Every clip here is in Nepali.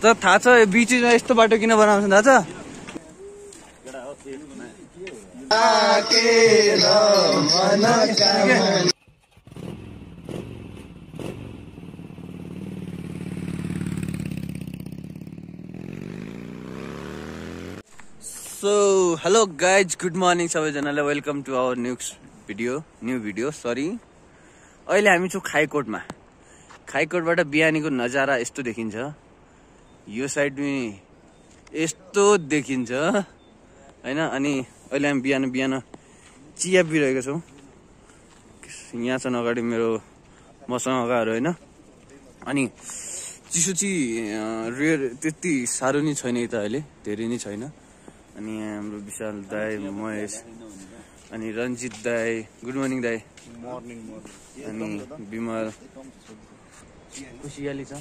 त थाहा छ बिचमा यस्तो बाटो किन बनाउँछ थाहा छ? So hello guys, good morning सबैजनालाई। Welcome to our new video sorry. अहिले हामी छौँ खाइकोटमा। खाइकोटबाट बिहानीको नजारा यस्तो देखिन्छ, यो साइड पनि यस्तो देखिन्छ हैन। अनि अहिले हामी बिहान चिया पिइरहेको छौँ। यहाँ छन् अगाडि मेरो मसँगकाहरू हैन। अनि चिसो चाहिँ त्यति साह्रो नै छैन यता, अहिले धेरै नै छैन। अनि हाम्रो विशाल दाई, महेश अनि रञ्जित दाई, गुड मर्निङ दाई। अनि विमल खुसियाली छ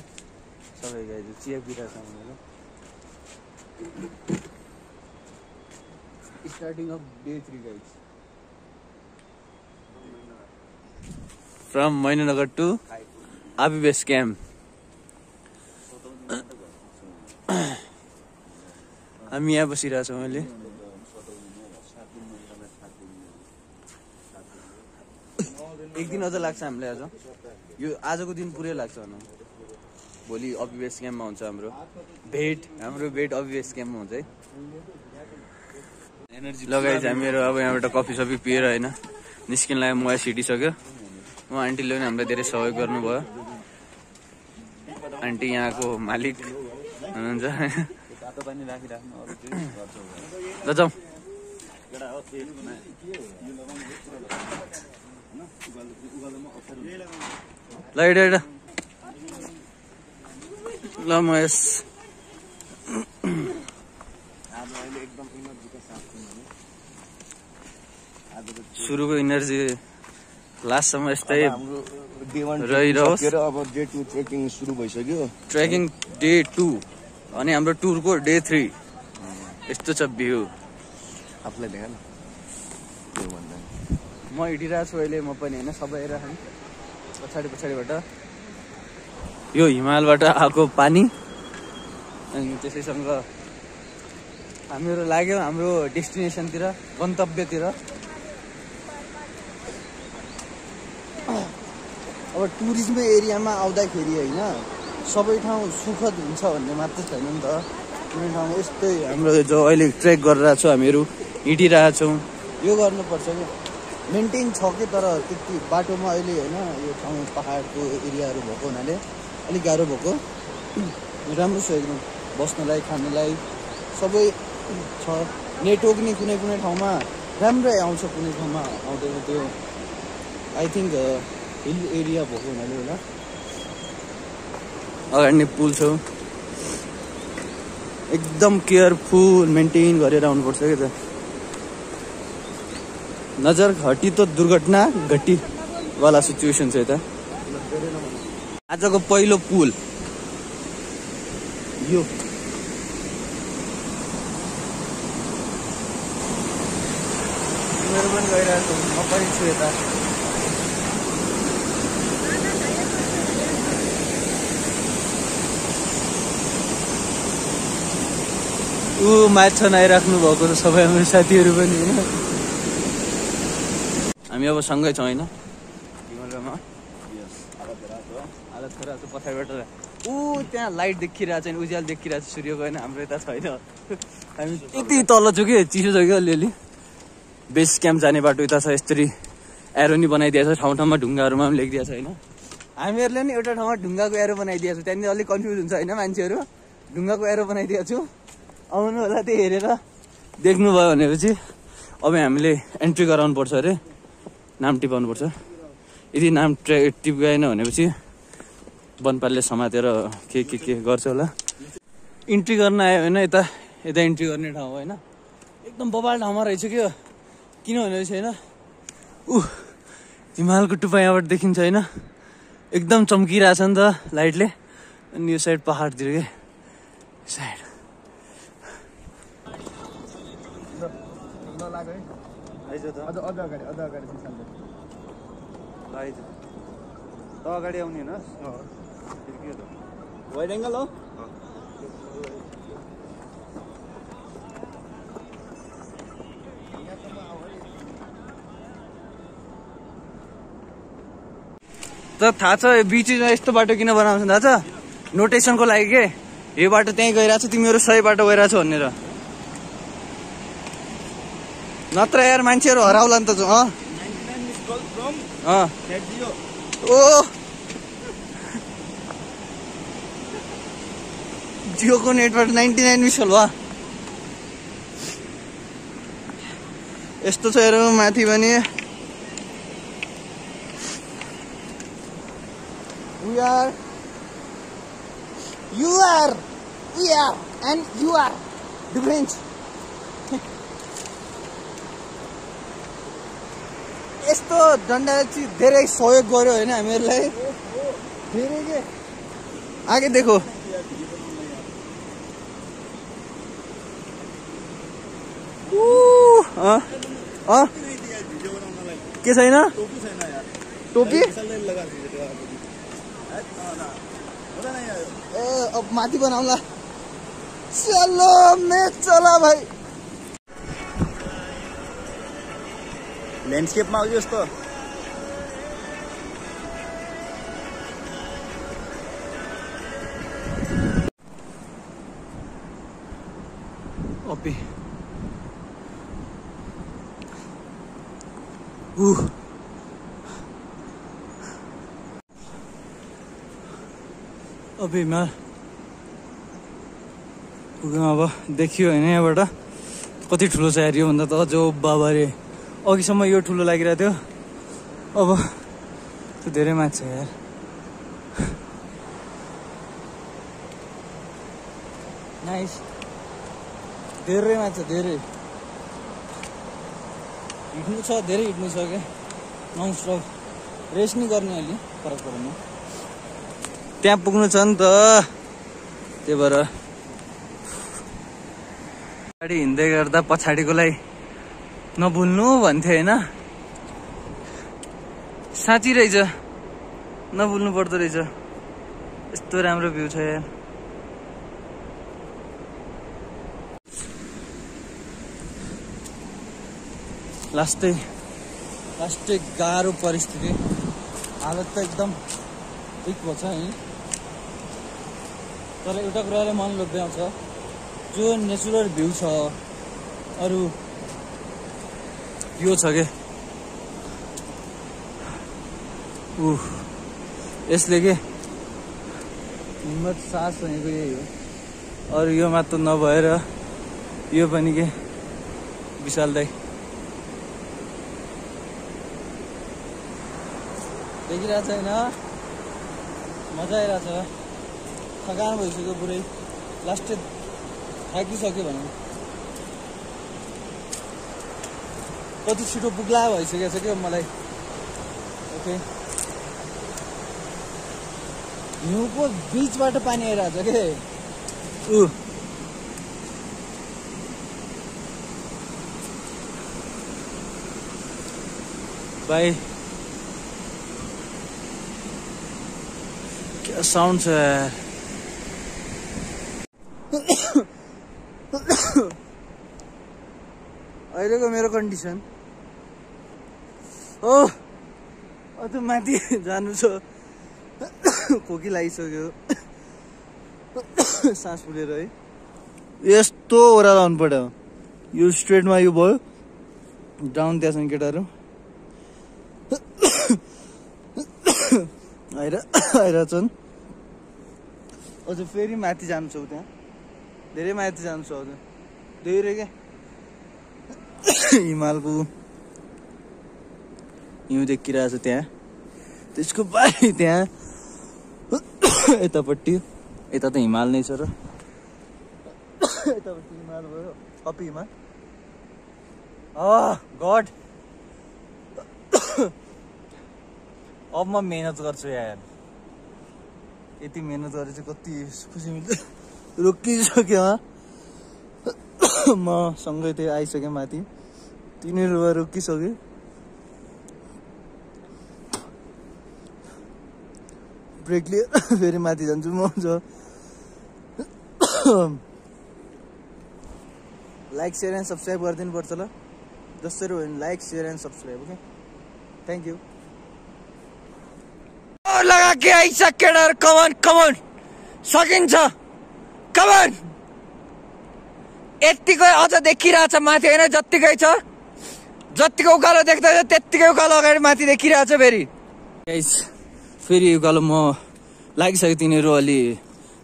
सबै गाई चिया पिइरहेको छ। Starting of day 3 guys from Mainanagar to Abi base camp. हामी यहाँ बसिरहेछौँ। अहिले एक दिन अझ लाग्छ हामीलाई। यो आजको दिन पुरै लाग्छ भनौँ। भोलि अबिबेस क्याम्पमा हुन्छ हाम्रो भेट अबिबेस क्याम्पमा हुन्छ है। एनर्जी लगाइज हामीहरू अब यहाँबाट कफी सफी पिएर होइन निस्किन लाग्यो। म सिटिसक्यो। उहाँ आन्टीले पनि हामीलाई धेरै सहयोग गर्नुभयो। आन्टी यहाँको मालिक हुनुहुन्छ। ल जाउँ। ल एडा ल महेश सुरुको इनर्जी लास्टसम्म यस्तै रहिरहोस्। अब डे 2 ट्रेकिङ सुरु भइसक्यो। ट्रेकिङ डे 2 अनि हाम्रो टुरको डे 3 यस्तो छ भ्यू। आफूलाई देखा न म हिँडिरहेको छु अहिले। म पनि होइन सबै हेरेर पछाडिबाट यो हिमालबाट आएको पानी। अनि त्यसैसँग हामीहरू लाग्यो हाम्रो डेस्टिनेसनतिर, गन्तव्यतिर। अब टुरिज्म एरियामा आउँदाखेरि होइन सबै ठाउँ सुखद हुन्छ भन्ने मात्र छैन नि त। कुनै ठाउँमा यस्तै हाम्रो जो अहिले ट्रेक गरिरहेको छौँ, हामीहरू हिँडिरहेछौँ, यो गर्नुपर्छ क्या। मेन्टेन छ कि तर त्यति बाटोमा अहिले होइन यो ठाउँ पहाडको एरियाहरू भएको हुनाले अलिक गाह्रो भएको। राम्रो छ एकदम बस्नलाई, खानलाई सबै छ। नेटवर्क नि कुनै ठाउँमा राम्रै आउँछ, कुनै ठाउँमा आउँदैन। त्यो आई थिङ्क हिल एरिया भएको हुनाले होला। अगाडि नै पुल छ, एकदम केयरफुल मेन्टेन गरेर आउनुपर्छ क्या त। नजर घटी त दुर्घटना घटी वाला सिचुएसन छ यता। आजको पहिलो पुल यो। मेरो पनि गइरहेको छु, म पनि छु यता। माछा आइराख्नु भएको छ सबै हाम्रो साथीहरू पनि होइन। हामी अब सँगै छौँ होइन हिमालयमा। हालत खराब छ पछाडिबाट। त्यहाँ लाइट देखिरहेको छैन, उज्यालो देखिरहेको छ सूर्यको होइन। हाम्रो यता छैन। हामी यति तल छु कि चिसो छ कि अलिअलि। बेस क्याम्प जाने बाटो यता छ। यसरी एरो नि बनाइदिएको छ, ठाउँमा ढुङ्गाहरूमा पनि लेखिदिएको छ होइन। हामीहरूले नि एउटा ठाउँमा ढुङ्गाको एरो बनाइदिएको छु। त्यहाँनिर अलिक कन्फ्युज हुन्छ होइन मान्छेहरू। ढुङ्गाको एरो बनाइदिएको छु, आउनु होला। त्यही हेरेर देख्नुभयो भनेपछि अब हामीले एन्ट्री गराउनु पर्छ अरे, नाम टिपाउनु पर्छ। यदि नाम टिपाएन भनेपछि वनपालले समातेर के गर्छ होला। इन्ट्री गर्न आयो होइन, यता इन्ट्री गर्ने ठाउँ होइन। एकदम बबाल ठाउँमा रहेछ क्या। किन भनेपछि होइन हिमालको टुप्पा यहाँबाट देखिन्छ होइन। एकदम चम्किरहेछ नि त लाइटले। अनि यो साइड पहाडतिर के साइड अगाडि आउने होइन वाइड एङ्गल हो। त थाहा छ यो बिचमा यस्तो बाटो किन बनाउँछ थाहा छ? नोटेसनको लागि के यो बाटो त्यहीँ गइरहेको छ तिमीहरू सही बाटो गइरहेको छ भनेर। नत्र यार मान्छेहरू हराउला नि त। ओ जियोको नेटबाट 99 मिस कल वा। यस्तो छ हेर माथि पनि। We are, you are, we are, and you are different. यस्तो डन्डाले चाहिँ धेरै सहयोग गर्यो होइन हामीहरूलाई, धेरै के। आगे देखो के छैन टोपी? ए अब माथि बनाउँला। चलो मैं चला भाइ। ल्यान्डस्केपमा आउँछ जस्तो। ओपी अभी मैं पुग्यौँ। अब देखियो होइन यहाँबाट कति ठुलो छ यार यो भन्दा त अझ बाबा रे। अघिसम्म यो ठुलो लागिरहेको थियो, अब त्यो धेरै माथि छ यार। नाइस, धेरै माथि छ, धेरै हिँड्नु छ, धेरै हिँड्नु छ क्या। नन स्टप रेस्ट नि गर्ने अलि फरक पर्दैन। त्यहाँ पुग्नु छ नि त, त्यही भएर गाडी हिँड्दै गर्दा पछाडिकोलाई नभुल्नु भन्थे होइन। साँच्ची रहेछ, नभुल्नु पर्दो रहेछ। यस्तो राम्रो भ्यू छ यार। लास्टै गाह्रो परिस्थिति, हालत त एकदम ठिक भएको छ है। तर एउटा कुराले मन लोभ्याउँछ, जो नेचुरल भ्यू छ अरू यो छ के यसले के हिम्मत सास भनेको यही हो। अरू यो मात्र नभएर यो पनि के विशाल दाइ देखिरहेको छ होइन, मजा आइरहेछ। थकान भइसक्यो पुरै, लास्टै थाकिसक्यो भनौँ। कति छिटो पुग्ला भइसकेको छ क्या मलाई। ओके, हिउँको बिचबाट पानी आइरहेछ के। भाइ क्या साउन्ड छ यार। अहिलेको मेरो कन्डिसन अझ माथि जानु छ, खोकी लागिसक्यो, सास फुलेर है। यस्तो ओह्रालो आउनु पर्यो, यो स्ट्रेटमा यो भयो, डाउन त्यहाँ छन् केटाहरू आइरहेछन्। अझ फेरि माथि जानु छ, त्यहाँ धेरै माथि जानु छ, अझ धेरै क्या। हिमालको हिउँ देखिरहेछ त्यहाँ, त्यसको बाहिर त्यहाँ यतापट्टि, यता त हिमाल नै छ र यतापट्टि हिमाल भयो, अपी हिमाल। गड, अब म मेहनत गर्छु यार। यति मेहनत गरेर चाहिँ कति खुसी मिल्छ। रोकिसक्यो म सँगै त्यो आइसक्यो माथि, तिनीहरू रोकिसक्यो। ब्रेक लिएर फेरि माथि जान्छु म। लाइक सेयर एन्ड सब्सक्राइब गरिदिनु पर्छ ल, जसरी हो भने like share and subscribe. Okay, thank you. लगा के आइसक्यो केटाहरु कमन कमन सकिन्छ कमन यतिकै अझ देखिरहेछ माथि हैन जतिकै छ जतिको उकालो देख्दैछ त्यतिकै उकालो अगाडि माथि देखिरहेछ फेरि गाइस फेरि उकालो म लागिसक्यो तिनीहरू अलि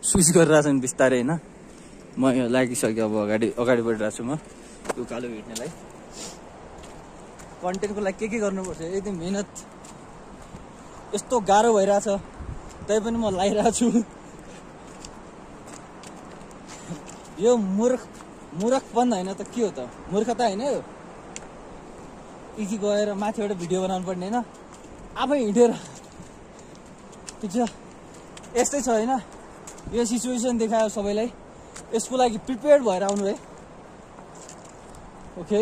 स्विच गरिरहेछन् बिस्तारै हैन म लागिसक्यो अब अगाडि बढिरहेको छु म उकालो हिँड्नेलाई कन्टेन्टको लागि के गर्नुपर्छ यदि मेहनत यस्तो गाह्रो भइरहेछ तै पनि म लागिरहेको छु यो मूर्खपन हैन त के हो त मूर्खता हैन यो इजी गएर माथिबाट भिडियो बनाउनु पर्ने हैन आफै हिँडेर ठिक छ यस्तै छ हैन यो सिचुएसन देखायो सबैलाई यसको लागि प्रिपेयर्ड भएर आउनु है ओके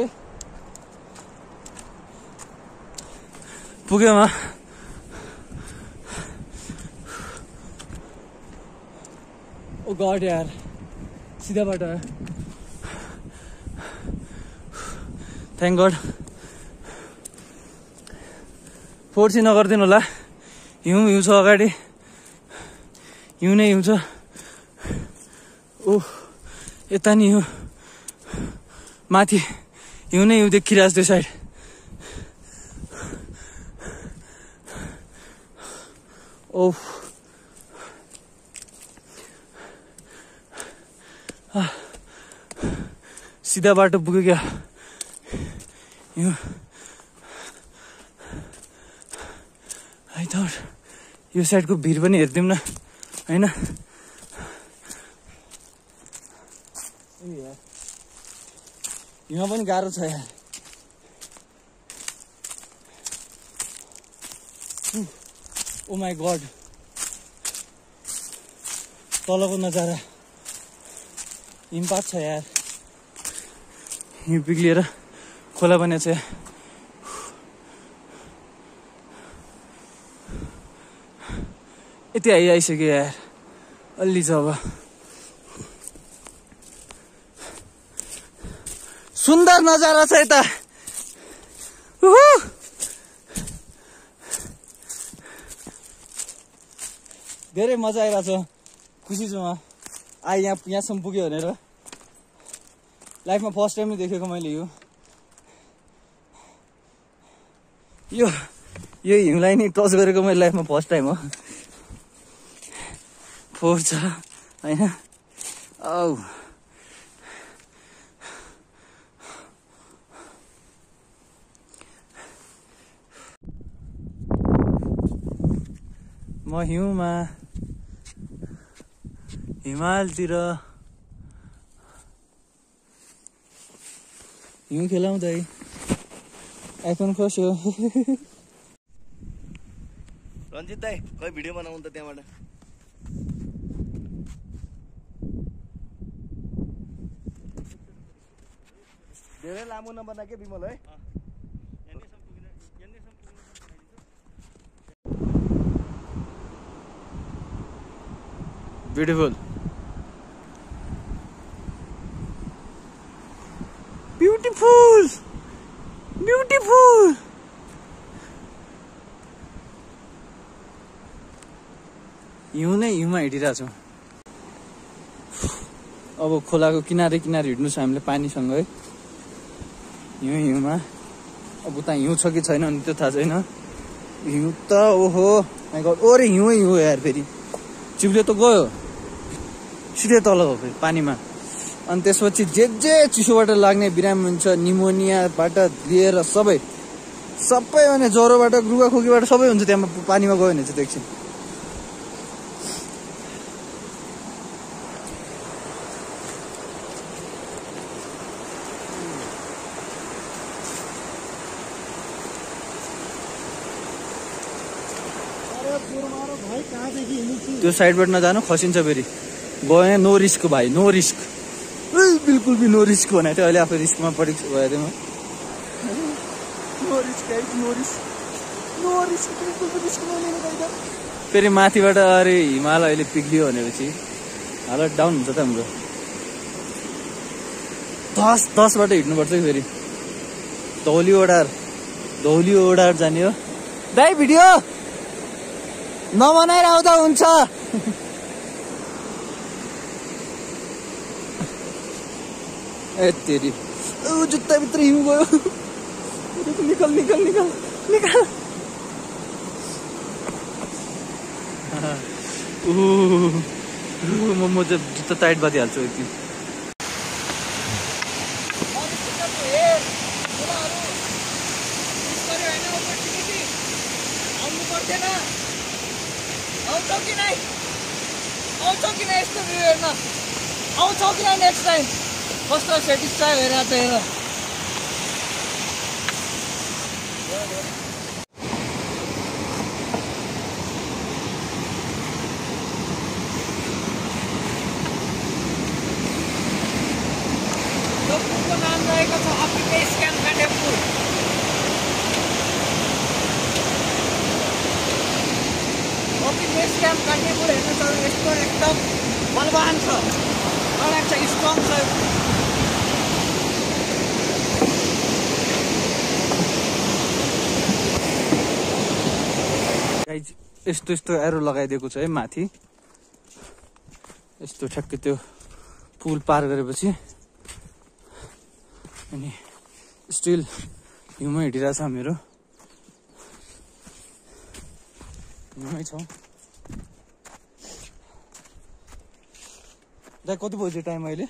पुग्योमा ओ गॉड यार सीधा बाटो आयो थ्याङ्क गड फोर्सी नगरिदिनु होला हिउँ छ अगाडि हिउँ नै हिउँ छ ओह यता नि हिउँ माथि हिउँ नै हिउँ देखिरहेछ त्यो साइड ओह सीधा बाटो पुग्यो क्या आई थट यो साइडको भिर पनि हेरिदिउँ न हैन हिउँ पनि गाह्रो छ यार ओ माई गड तलको नजारा हिमपात छ यार हिउँ पिघलिएर खोला बनेको छ यति आइसक्यो यार अलि छ अब सुन्दर नजारा छ यता धेरै मजा आइरहेछ खुसी छु म यहाँसम्म पुग्यो भनेर लाइफमा फर्स्ट टाइम नै देखेको मैले यो हिउँलाई नि टच गरेको मैले लाइफमा फर्स्ट टाइम हो फोहोर छ हैन औ म हिउँमा हिमालतिर हिउँ खेलाउँदै आइफोन खस्यो रञ्जित दाइ खै भिडियो बनाउनु त त्यहाँबाट धेरै लामो नबना के बिमल है ब्युटिफुल ब्युटिफुल ब्युटिफुल हिउँ नै हिउँमा हिँडिरहेको छौँ अब खोलाको किनारे किनारे हिँड्नु छ हामीले पानीसँग है हिउँमा अब उता हिउँ छ कि छैन भने त्यो थाहा छैन हिउँ त ओहो ओरे हिउँ यार फेरि चिप्ले त गयो सिधै तल हो फेरि पानीमा अनि त्यसपछि जे चिसोबाट लाग्ने बिरामी हुन्छ निमोनियाबाट लिएर सबै अनि ज्वरोबाट रुगाखोकीबाट सबै हुन्छ त्यहाँ पानीमा गयो भने चाहिँ एकछिन त्यो साइडबाट नजानु खसिन्छ फेरि गयो नो रिस्क भाइ नो रिस्क बिल्कुल भी नो रिस्क भनेको थियो अहिले आफै रिस्कमा परेको भयो थियो फेरि माथिबाट अरे हिमाल अहिले पिग्लियो भनेपछि हालत डाउन हुन्छ त हाम्रो 10बाट हिँड्नुपर्छ कि फेरि धौली ओडार जाने हो दाइ भिडियो नबनाइराउँदा हुन्छ। ए तेरी जुत्ताभित्र हिउँ गयो। निकल निकल निकल निकल। म चाहिँ जुत्ता टाइट बाँधिहाल्छु यति। आउँछौ कि नै नेक्स्ट टाइम कस्तो सेटिस्फाई भइरहेको छ हेर। यो पुलको नाम रहेको छ appeal base camp Kathmandu. Appeal base camp Kathmandu हेर्न सक्नु। यस्तो एकदम बलवान छ, अडाक छ, स्ट्रङ छ। यस्तो यस्तो एरो लगाइदिएको छ है माथि। यस्तो ठ्याक्कै त्यो पुल पार गरेपछि अनि स्टिल हिउँमा हिँडिरहेछ हामीहरू। हिउँमै छौँ। दाइ कति बज्यो टाइम अहिले?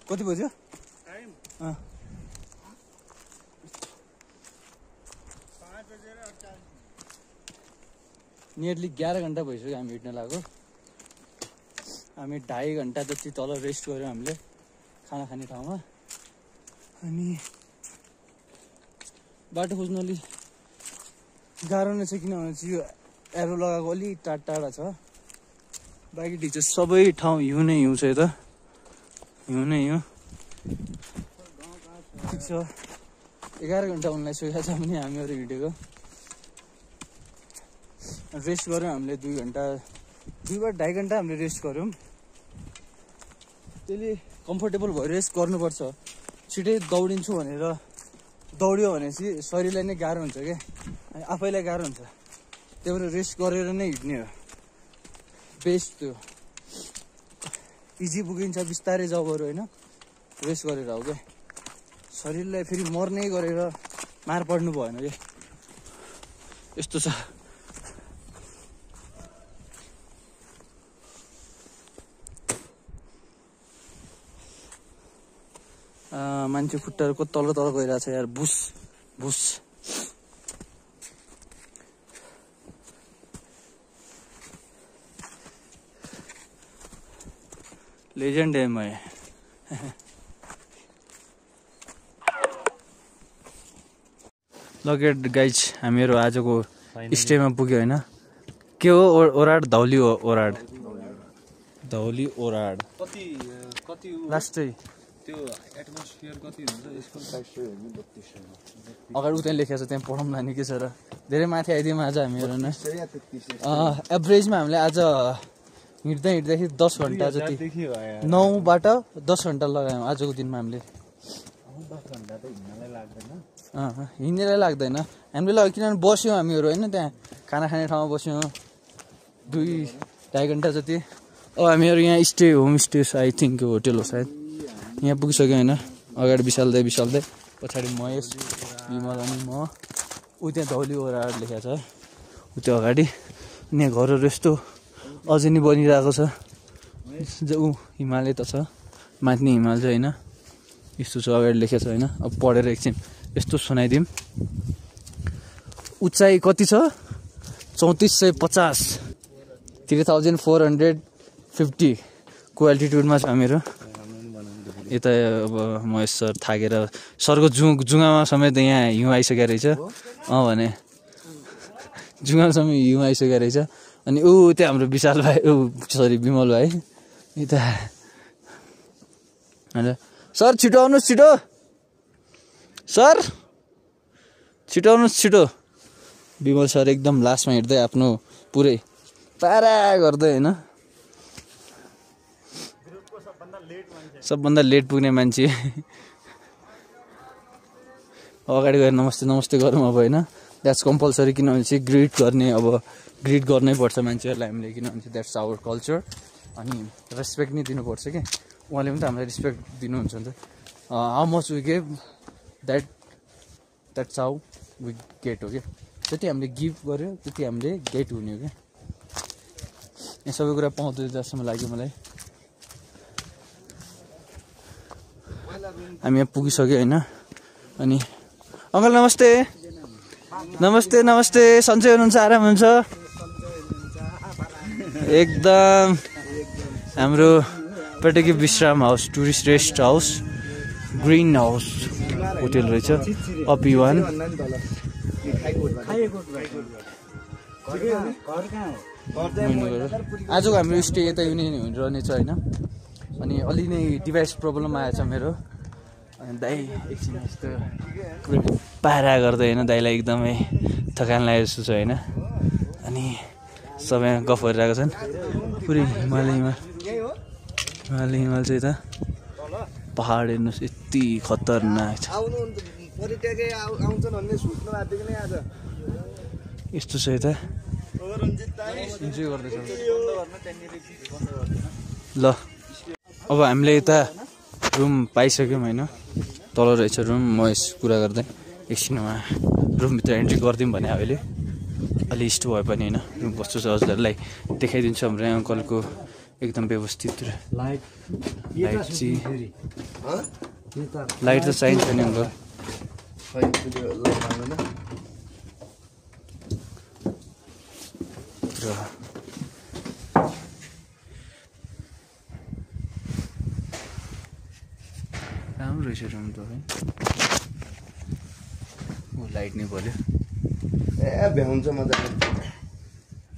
कति बज्यो टाइम? नियरली 11 घन्टा भइसक्यो हामी हिँड्न लाग्यो। हामी 2.5 घन्टा जति तल रेस्ट गऱ्यौँ हामीले खाना खाने ठाउँमा। अनि बाटो खोज्नु अलिक गाह्रो नै छ, किनभने चाहिँ यो एरो लगाएको अलिक टाढा टाढा छ। बाँकी ठिक छ, सबै ठाउँ हिउँ नै हिउँ छ। यो त हिउँ नै हिउँ। ठिक छ, 11 घन्टा हुन लागिसकेको छ भने हामीहरू हिँडेको। रेस्ट गऱ्यौँ हामीले 2 घन्टा, 2.5 घन्टा हामीले रेस्ट गऱ्यौँ। त्यसले कम्फोर्टेबल भयो। रेस्ट गर्नुपर्छ। छिटै दौडिन्छु भनेर दौड्यो भने चाहिँ शरीरलाई नै गाह्रो हुन्छ क्या, आफैलाई गाह्रो हुन्छ। त्यही भएर रेस्ट गरेर नै हिँड्ने हो बेस्ट। त्यो इजी पुगिन्छ, बिस्तारै जाऊ बरु होइन, रेस्ट गरेर हो क्या। शरीरलाई फेरि मर्नै गरेर मार पर्नु भएन क्या, यस्तो छ। मान्छे खुट्टाहरूको तल तल गइरहेको छ यार, भुस भुस। लेजेन्ड है मैं। लगेट गाइज, हामीहरू आजको स्टेमा पुग्यो होइन। के हो ओराड? धौली ओराड। धौली ओराड लास्टै त्यो एटमोस्फियर कति हुन्छ यसको? अगाडि उतै लेखेको छ, त्यहाँ पढौँला नि के छ र। धेरै माथि आइदियौँ आज हामीहरू होइन। एभरेजमा हामीले आज हिँड्दा हिँड्दाखेरि 10 घन्टा जति, 9बाट 10 घन्टा लगायौँ आजको दिनमा हामीले। 10 घन्टा त हिँड्नलाई लाग्दैन। हिँड्नेलाई लाग्दैन हामीले लाग्यो, किनभने बस्यौँ हामीहरू होइन। त्यहाँ खाना खाने ठाउँमा बस्यौँ 2-2.5 घन्टा जति। अब हामीहरू यहाँ stay, homestay I think hotel हो सायद। यहाँ पुगिसक्यो होइन। अगाडि विशाल्दै विशाल्दै पछाडि महेश, विमल अनि म। ऊ त्यहाँ धौली ओराड लेखेको छ ऊ त्यो अगाडि। अनि यहाँ घरहरू यस्तो अझै नि बनिरहेको छ। ऊ हिमालय त छ, माथि नै हिमाल छ होइन। यस्तो छ अगाडि लेखेको छ होइन। अब पढेर एकछिन यस्तो सुनाइदिउँ। उचाइ कति छ? 3450, 3450 को एल्टिट्युडमा छ हामीहरू। यता अब महेश सर थाकेर सरको जुङ्गामा समेत यहाँ हिउँ आइसकेको रहेछ। भने जुङ्गामा समेत हिउँ आइसकेको रहेछ। अनि ऊ त्यहाँ हाम्रो विशाल भाइ, सरी विमल भाइ यता। अन्त सर छिटो आउनुहोस्, छिटो सर छिटो आउनुहोस् छिटो। विमल सर एकदम लास्टमा हिँड्दै आफ्नो पुरै पारा गर्दै होइन। सबभन्दा लेट पुग्ने मान्छे। अगाडि गएर नमस्ते नमस्ते गरौँ अब होइन। द्याट्स कम्पलसरी किनभने चाहिँ ग्रिट गर्ने अब ग्रिट गर्नै पर्छ मान्छेहरूलाई हामीले किनभने चाहिँ द्याट्स आवर कल्चर अनि रेस्पेक्ट नै दिनुपर्छ क्या उहाँले पनि त हामीलाई रेस्पेक्ट दिनुहुन्छ नि त how much we gave that's how we get हो क्या जति हामीले गिभ गर्यो त्यति हामीले गेट हुने हो क्या यहाँ सबै कुरा पाउँदै जस्तो लाग्यो मलाई हामी यहाँ पुगिसक्यो होइन अनि अङ्कल नमस्ते नमस्ते नमस्ते सन्चै हुनुहुन्छ आराम हुन्छ एकदम हाम्रो पर्यटकीय विश्राम house tourist rest house green house hotel रहेछ अपी वान आजको हाम्रो स्टे यता रहनेछ होइन अनि अलि नै डिभाइस प्रब्लम आएछ मेरो अनि दाइ एकछिन यस्तो पारा गर्दै होइन दाइलाई एकदमै थकान लागेको जस्तो छ होइन अनि सबै गफ गरिरहेको छन् पुरै हिमाल चाहिँ यता पहाड हेर्नुहोस् यति खतरनाक छ यस्तो छ यता इन्जोय गर्दैछ ल अब हामीले यता रुम पाइसक्यौँ होइन तल रहेछ रुम म यस कुरा गर्दै एकछिनमा रुमभित्र एन्ट्री गरिदिउँ भने अहिले अलि यस्तो भए पनि होइन रुम कस्तो छ हजुरहरूलाई देखाइदिन्छु हाम्रो अङ्कलको एकदम व्यवस्थित लाइट त चाहिन्छ नि अङ्कल राम्रो रहेछ रुम त है लाइट नै पर्यो ए भ्याउँछ मजाले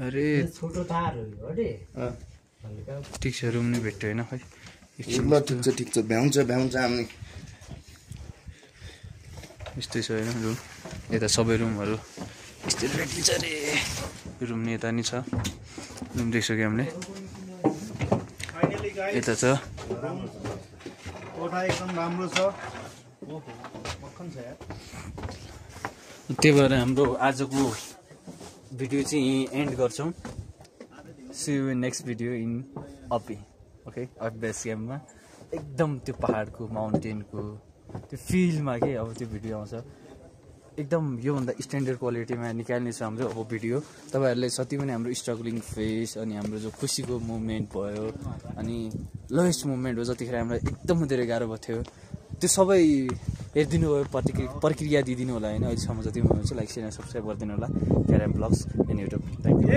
अरे छोटो तार हो ठिक छ रुम नै भेट्यो होइन खै ठिक छ भ्याउँछ हामी यस्तै छ होइन रुम यता सबै रुमहरू यस्तै भेट्छ अरे रुम नि यता नि छ रुम देखिसक्यो हामीले यता छ एकदम राम्रो छ त्यही भएर हाम्रो आजको भिडियो चाहिँ यहीँ एन्ड गर्छौँ see you next video in अपी ओके अप बेस क्याम्पमा एकदम त्यो पहाडको माउन्टेनको त्यो फिल्डमा के अब त्यो भिडियो आउँछ एकदम योभन्दा स्ट्यान्डर्ड क्वालिटीमा निकाल्ने छ हाम्रो अब भिडियो तपाईँहरूले जति पनि हाम्रो स्ट्रगलिङ फेस अनि हाम्रो जो खुसीको मुभमेन्ट भयो अनि लोएस्ट मुभमेन्ट हो जतिखेर हामीलाई एकदम धेरै गाह्रो भएको थियो त्यो सबै हेरिदिनु भयो प्रक्रिया दिइदिनु होला होइन अहिलेसम्म जति पनि हुन्छ लाइक सेयर सब्सक्राइब गरिदिनु होला Karam vlogs and YouTube thank you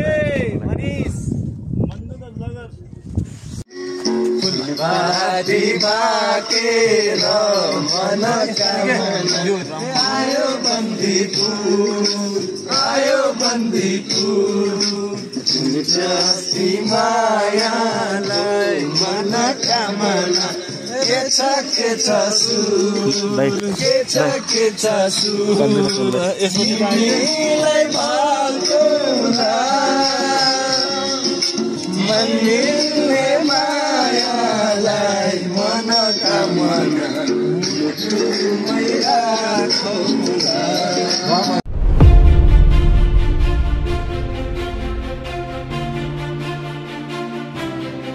आयो बन्दीपुर मायालाई मनोकामना के छ मन्दिरले मायालाई मनोकामना